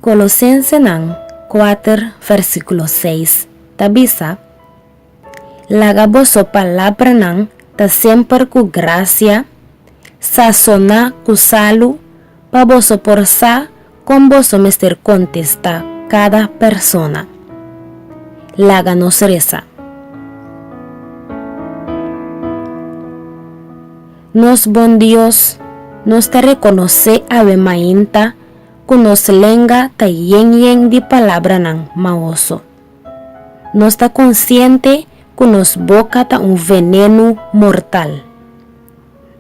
Kolosensenan kuater versíkulo seis ta bisa, Laga boso palabranan ta semper ku grasia, sasoná ku salu, pa boso por sa kon boso mester kontestá kada persona. Laga nos resa. Nos bon Dios, nos ta rekonosé awe mainta ku nos lenga ta yen yen di palabranan maoso. Nos ta konsiente ku nos boka ta un venenu mortal.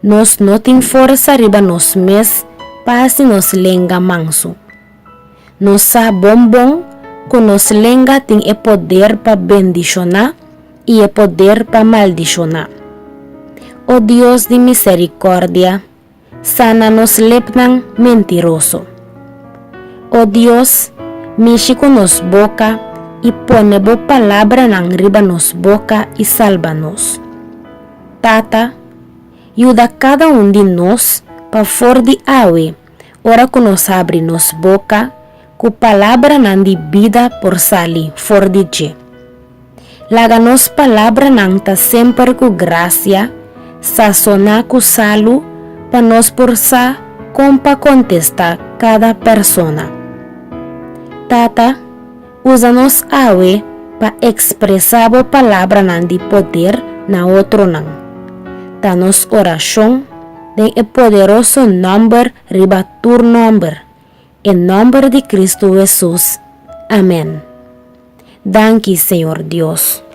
Nos no tin forsa riba nos mes pa hasi nos lenga mansu. Nos sa bon bon ku nos lenga tin e poder pa bendishoná i e poder pa maldishoná. O Dios di miserikòrdia, sana nos lepnan mentiroso. O Dios, mishi ku nos boka i pone bo palabranan riba nos boka i salba nos. Tata, yuda kada un di nos pa for di awe, ora ku nos habri nos boka, ku palabranan di bida por sali for di dje. Laga nos palabranan ta semper ku grasia, sasoná ku salu, pa nos por sa kon pa kontestá kada persona. Tata, usa nos awe pa ekspresá bo palabranan di poder na otronan. Ta nos orashon den e poderoso nòmber riba tur nòmber, e nòmber di Kristu Hesus. Amèn. Danki Señor Dios.